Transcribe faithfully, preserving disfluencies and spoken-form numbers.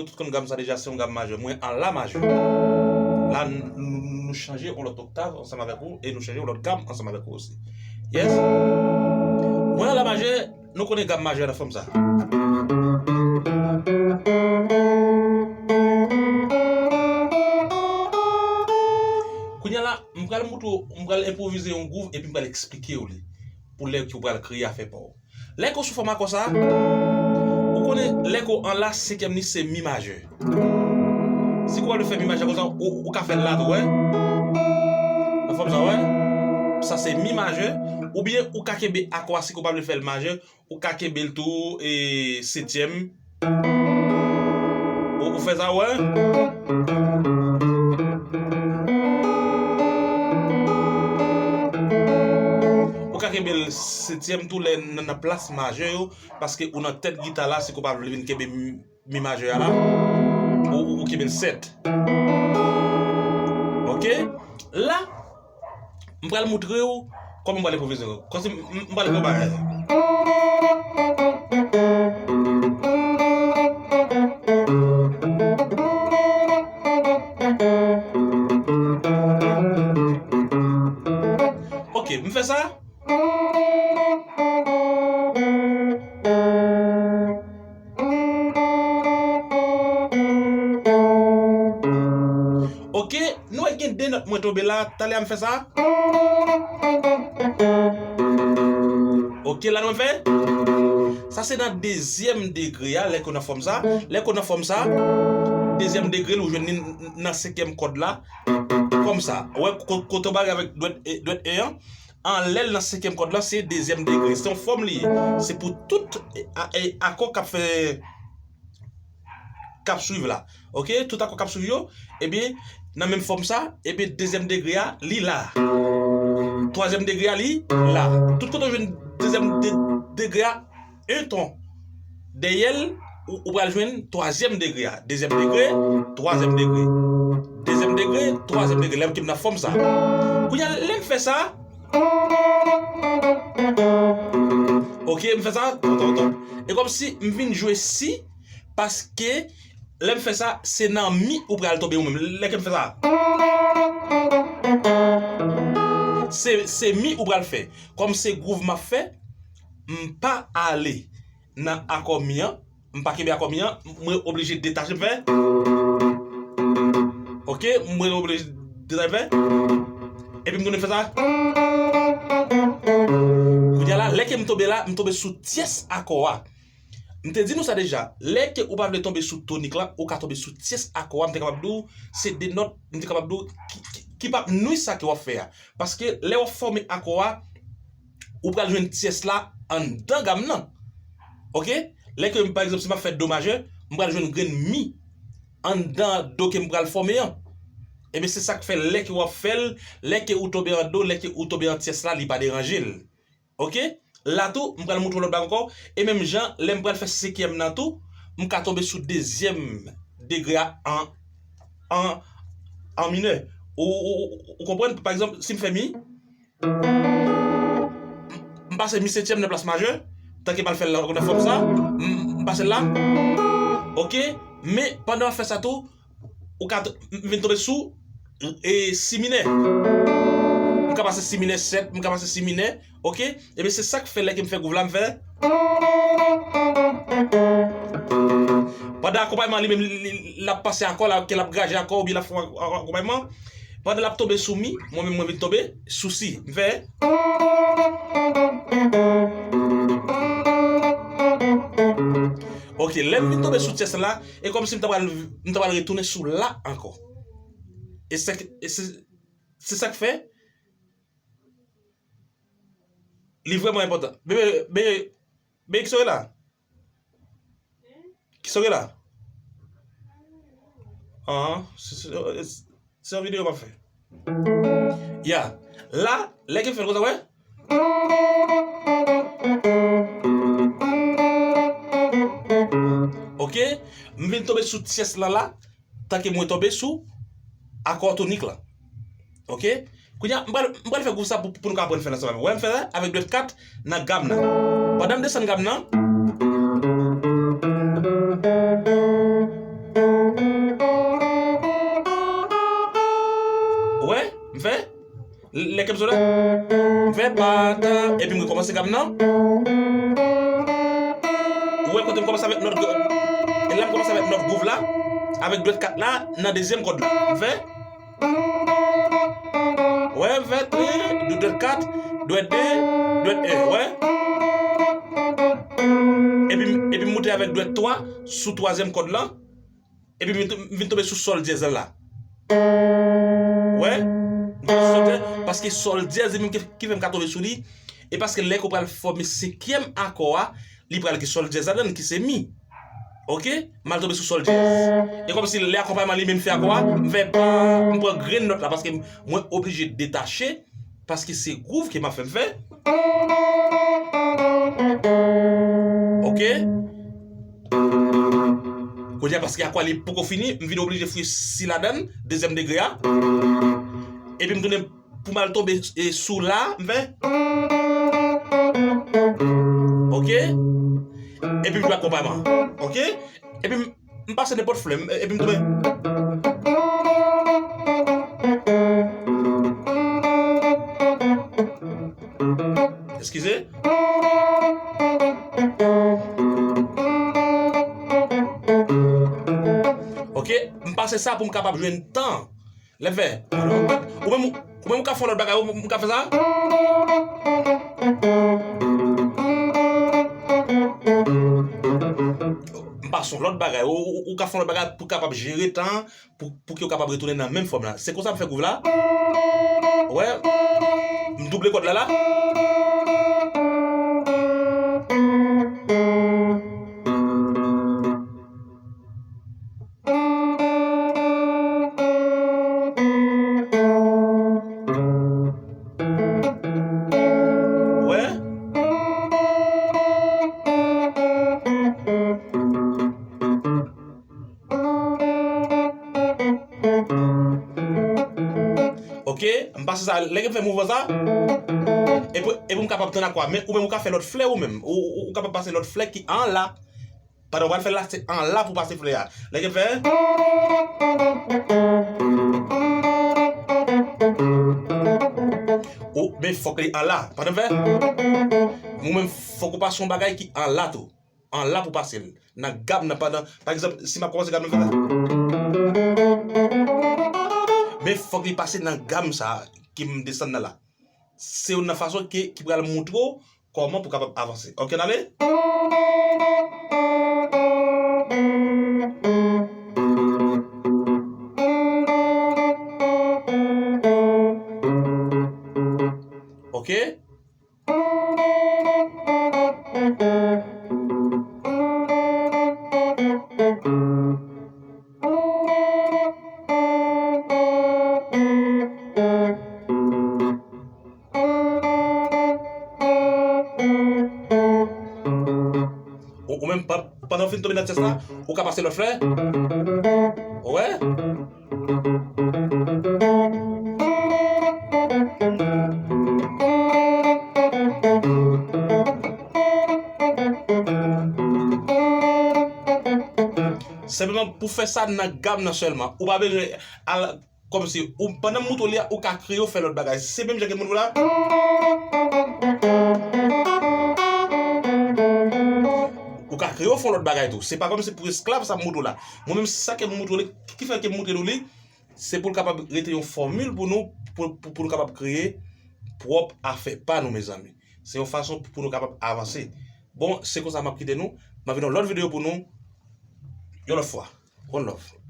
Tout konn gam sa deja, se yon gam majè. Mwen an la majè. La, n-, n-, nou chanje yon lòt oktav ansanm avèk ou e nou chanje yon lòt gam ansanm avèk ou osi. Yes. Mwen an la majè, nou konnen gam majè nan fòm sa. Kounye a la, m pral moutre w, m pral enpwovize yon gwouv epi m pral eksplike w li. Pou lè ke w pral kreye afè pa w. Lè ke w sou fòm akò sa, ou konnen lè ke w an la, senkyèm li se mi majè. Si ke w pa vle fè mi majè konsa, ou, ou ka fè l la tou, wè. Nan fòm sa, wè. Sa se mi majè. Oubyen ou ka kenbe akò a si ke w pa vle fè l majè, ou ka kenbe l tou, e, setyèm. Ou, ou fè sa, wè. Ou ka kenbe l setyèm tou lè nan, nan plas majè yo, paske ou nan tèt gita la, si ke w pa vle vin kenbe mi, mi majè a la, ou, ou, ou kenbe l sèt. Oke? La, m pral moutre w kòman m pral enpwovize. Kòmsi m, m, m pral fè yon bagay. Oke, m fè sa. Oke, nou wè gen de nòt mwen tonbe la, talè a m fè sa. Oke, la nou wè m fè. Sa se nan dezyèm degre a, lè ke w nan fòm sa. Lè ke w nan fòm sa, dezyèm degre, ou jwenn li nan senkyèm kòd la. Kòm sa. Ou wè, ko-, kote w bare avèk dwèt, e, dwèt e an. Anlè l nan senkyèm kòd la, se dezyèm degre. Se yon fòm li ye. Se pou tout, e, a, e, akò k ap fè, k ap swiv la. Oke? Tout akò k ap swiv yo, ebyen, nan menm fòm sa, ebyen, dezyèm degre a, li la. Twazyèm degre a, li la. Tout kote w jwenn dezyèm de-, degre a, en ton dèyè l, ou, ou pral jwenn twazyèm degre a. Dezyèm degre, twazyèm degre. Dezyèm degre, twazyèm degre. Lè ke m nan fòm sa. Kounye a, lè m fè sa. Oke, m fè sa. Tontonton. E kòmsi m vin jwe si, paske lè m fè sa, se nan mi ou pral tonbe ou menm. Lè ke m fè sa. Se, se mi ou pral fè. Kòm se gwouv m ap fè, m pa ale nan akò mi an, m pa kenbe akò mi an, mwen oblije detache m fè. Oke, mwen oblije detache m fè. Epi m tounen fè sa. Kounye a la, lè ke m tonbe la, m tonbe sou tyès akò a. M te di nou sa deja, lè ke ou pa vle tonbe sou tonik la, ou ka tonbe sou tyès akò a, m te kapab di w, se de nòt, m te kapab di w, ki, ki, ki p ap nwi sa ke w ap fè a. Paske lè w ap fòme akò a, ou pral jwenn tyès la anndan gam nan. Oke? Lè ke, pa egzanp, si m ap fè do majè, m pral jwenn grenn mi anndan do ke m pral fòme an. Ebyen, se sa k fè lè ke w ap fè l, lè ke ou tonbe an do, lè ke ou tonbe an tyès la, li pa deranje l. Oke? La tou, m pral moutre w lòt bagay ankò. E menm jan, lè m pral fè senkyèm nan tou, m ka tonbe sou dezyèm degre a an, an, an minè. Ou, ou, ou, ou konprann? Pa egzanp, si m fè mi, m pase mi setyèm nan plas majè, tanke m al fè l nan fòm sa, m, m pase l la. Oke? Men, pandan m ap fè sa tou, ou ka t-, m vin tonbe sou, e, si minè. M ka pase si minè sèt, m ka pase si minè, oke? Ebyen, se sa k fè lè ke m fè gwouv la, m fè. Pandan akonpayman li menm, li, li, l ap pase akò la, ke l ap graje akò, oubyen l ap fè yon ak-, ak-, akonpayman, pandan l ap tonbe sou mi, mwen menm, mwen vin tonbe sou si. M fè. Oke, lè m vin tonbe sou tyès la, e kòmsi m ta pral, m ta pral retounen sou la ankò. E se, e se, se sa k fè, li vrèman enpòtan. Bebe, bebe, bebe, kisa w ye la? Kisa w ye la? An, se, se, se, se yon videyo m ap fè. Ya. La, lè ke m fè l konsa, wè. Oke, m vin tonbe sou tyès la la, tanke mwen tonbe sou akò tonik la. Oke? Kounye a, m pral, m pral fè gwouv sa pou, pou nou ka aprann fè l ansanm avè m. Wè, m fè sa avèk dwèt kat nan gam nan. Pandan m desann gam nan, M fè pat, epi m rekòmanse gam nan. Ou wè kote m kòmanse avèk nòt, e la m kòmanse avèk nòt gwouv la, avèk dwèt kat la, nan dezyèm kòd la. M fè. Wè, m fè, de, dwèt kat, dwèt de, dwèt en, wè. Epi, epi m moute avèk dwèt twa sou twazyèm kòd lan. Epi m vin, m vin tonbe sou sòl dyèz la la. Wè? M tonbe sou sòl dyèz, paske sòl dyèz li menm ki, ki fè m ka tonbe sou li. E paske lè ke w pral fòme senkyèm akò a, li pral gen sòl dyèz ladan l ki se mi. Oke? M al tonbe sou sòl dyèz. E kòmsi lè akonpayman li menm fè akò a, m fè pa, m pran grenn nòt la paske mwen oblije detache. Paske se gwouv ke m ap fè m fè. Oke? Kounye a, paske akò a li poko fini, m vin oblije fouye si ladan l, dezyèm degre a. Epi m tounen pou m al tonbe, e, sou la, m fè. Oke? Epi m jwe akonpayman. Oke? Epi m, m pase nenpòt flè, m, epi m tounen. Eskize. Oke, m pase sa pou m kapab jwenn tan. Lè m fè. Ou menm, ou menm ou ka fè yon lòt bagay, ou, ou ka fè sa. M pase yon lòt bagay, ou, ou, ou ka fè yon lòt bagay pou kapab jere tan an, pou, pou ke w kapab retounen nan menm fòm la. Se konsa m fè gwouv la. Wè. M double kòd la la. Wè. Oke, m pase sa, lè ke m fè mouvman sa, epi, epi m kapab tann akò a, men ou menm ou ka fè lòt flè ou menm, ou, ou, ou kapab pase lòt flè ki anla. Pandan w pral fè l la, se anla pou pase flè a. Lè ke m fè. Ou, men fòk li anla. Pandan m fè. Ou menm fòk ou pase yon bagay ki anla tou. Anla pou pase l. Nan gam nan pandan. Pa egzanp, si m ap kòmanse gam nan fè sa. Men fòk li pase nan gam sa ke m desann nan la. Se youn nan fason ke, ki pral montre w kòman pou kapab avanse. Oke, n ale? Oke? Ou, ou menm, pa, pandan w fin tonbe nan tyès la, ou ka pase lòt flè. Ou wè? Senpleman pou fè sa nan gam nan sèlman. Ou pa bezwen al Kòmsi, ou, pandan m moutre w li a, ou ka kreye w fè lòt bagay. Se menm jan ke m moutre w la. Ou ka kreye w fè yon lòt bagay tou. Se pa kòmsi pou esklav sa m moutre w la. Mwen menm, sa ke m moutre w li, ki fè ke m moutre nou li, se pou l kapab rete yon fòmil pou nou, pou, pou, pou nou kapab kreye pwòp afè pa nou, mezanmi. Se yon fason pou nou kapab avanse. Bon, se konsa m ap kite nou. M ap vin yon lòt videyo pou nou, yon lòt fwa. One love.